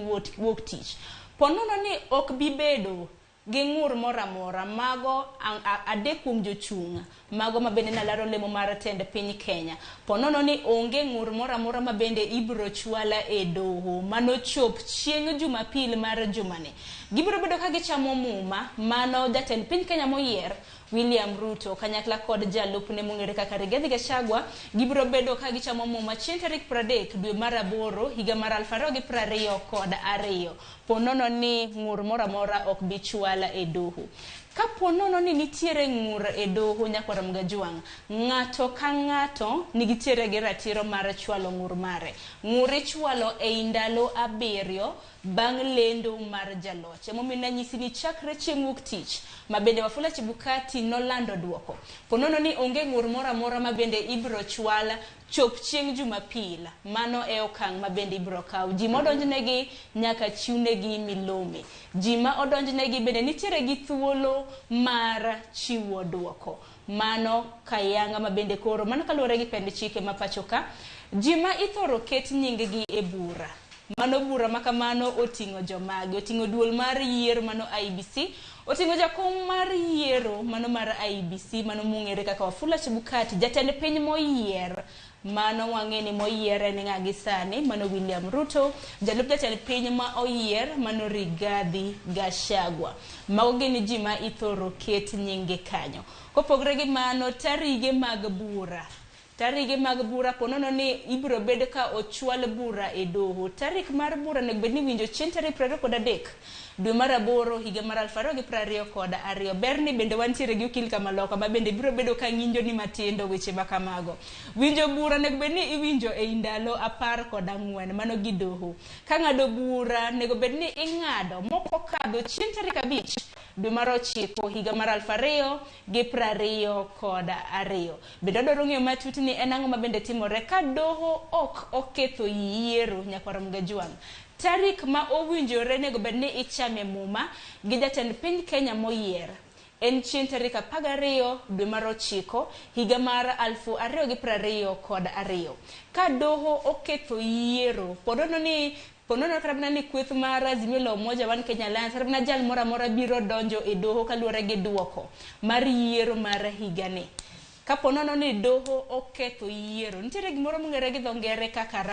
Wuok tich. Po nono ni ok bi bedo gi ng'ur moro amora, mago adek kuom jochung' mago ma bende nalaro lemo mar tend piny Kenya. Po nono ni onge ng'ur moro amora ma bende ibiro chwal e doho manochop chieng' Jumapil mar jumani. Gibiro bedo ka gichamo muma mano jatend piny Kenya moyier William Ruto kanyakla kod jalupne mong'ere kaka Rigathi Gachagua gibiro bedo ka gichamo muma chieng' tarik 30 dwe mar aboro higa mar 2022 po nono ni ng'ur moro amora ok bi chwal e doho. Ka po nono ni nitiere ng'ur e doho nyakwar Mgajwang', ng'ato ka ng'ato nigitiere gi ratiro mar chwalo ng'ur mare. Ng'ur ichwalo ei ndalo abiriyo bang' lendo mar jaloch. Emomiyo nanyisi ni chakre chieng' wuok tich ma bende Wafula Chebukati nolando duoko, po nono ni onge ng'ur moro amora ma bende ibiro chwal chop chieng' Jumapil, mano e okang' ma bende ibiro kaw. Ji modonjnegi nyaka chiwnegi milome. Ji ma odonjnegi bende nitiere gi thuolo mar chiwo duoko. Mano kayanga ma bende koro, mano kaluwore gi pend chike ma pacho ka, ji ma ithoro ket nying gi e bura. Mano bura ma kamano oting'o jomage? Oting'o duol mar yiero mano IEBC, oting'o jakom mar yiero mano mar IEBC mano mong'ere kaka Wafula Chebukati, jatend piny moyier mano wang'e ni moyier en ng'a gi sani mano William Ruto, jalup jatend piny ma oyier mano Rigathi Gachagua. Mago gin ji ma ithoro ket nyinge kanyo. Kopogre gi mano, tarige mag bura. Tarige mag bura po nono ni ibiro bed ka ochwal bura e doho. Tarik mar bura onego bed ni iwinjo chieng' tarik 23 dwe mar aboro higa mar 2022. Ber ni bende wantiere gi okil kamaloka ma bende biro bedo ka ng'injo ni matindo weche ma kamago. Winjo bura onego bed ni iwinjo ei ndalo 14 mano gi doho. Ka ng'ado bura onego bed ni ing'ado mok okadho chieng' tarik 5 dwe mar ochiko higa mar 2022. Bende wadwaro ng'eyo matut ni en ang'o ma bende timore ka doho ok oketho yiero nyakwar Mgajwang'. Tarik ma owinjore nego bed ni ichame muma gi jatend piny Kenya moyier en chieng' tarik 12 dwe mar ochiko higa mar 2022. Ka doho oketho yiero, ponono ni ponono kata mana ni kweth mar Azimio la Umoja One Kenya Alliance kata mana jal moro amora biro donjo e doho kaluwore gi duoko mar yiero mar higani. Kapo nono ni doho oketho yiero, nitiere gimoro mong'ere gi dho ngere kaka